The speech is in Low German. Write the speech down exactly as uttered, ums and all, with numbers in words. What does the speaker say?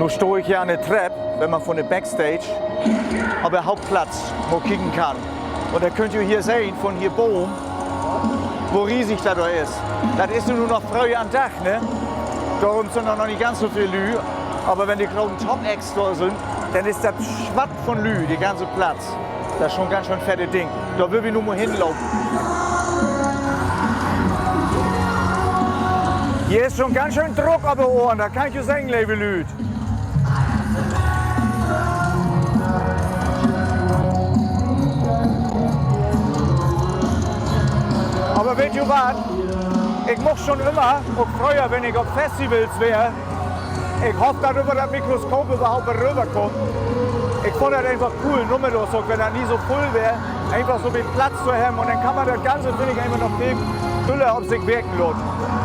Nu stah ik hier an de Trepp, wenn man von de Backstage op de Hauptplatz mal kieken kann. Un dor köönt ji hier sehn, von hier baven, wo riesig dat dor is. Dat is nu noch fröh an Dag, ne? Dorüm sünd dor noch nich ganz so veel Lüüd. Aver wenn de groten Top-Acts dor sünd, denn is dat swatt von Lüüd, de ganze Platz. Dat is schon ganz schön fette Ding. Dor wüllt wi nu mal henlopen. Hier is schon ganz schön Druck op de Ohren, dat kann ik jo seggen, leve Lüüd. Aver weet ji wat? Ik much schon ümmer, ok fröher, wenn ik op Festivals weer, ik hoff, dat över dat Mikroskop överhaupt wat röverkummt. Ik funn dat eenfach cool, Nummernlook, ok wenn dat nie so vull weer, eenfach so veel Platz to hebben un denn kann man dat Ganze, finn ik, eenfach noch veel düller op sik wirken laten.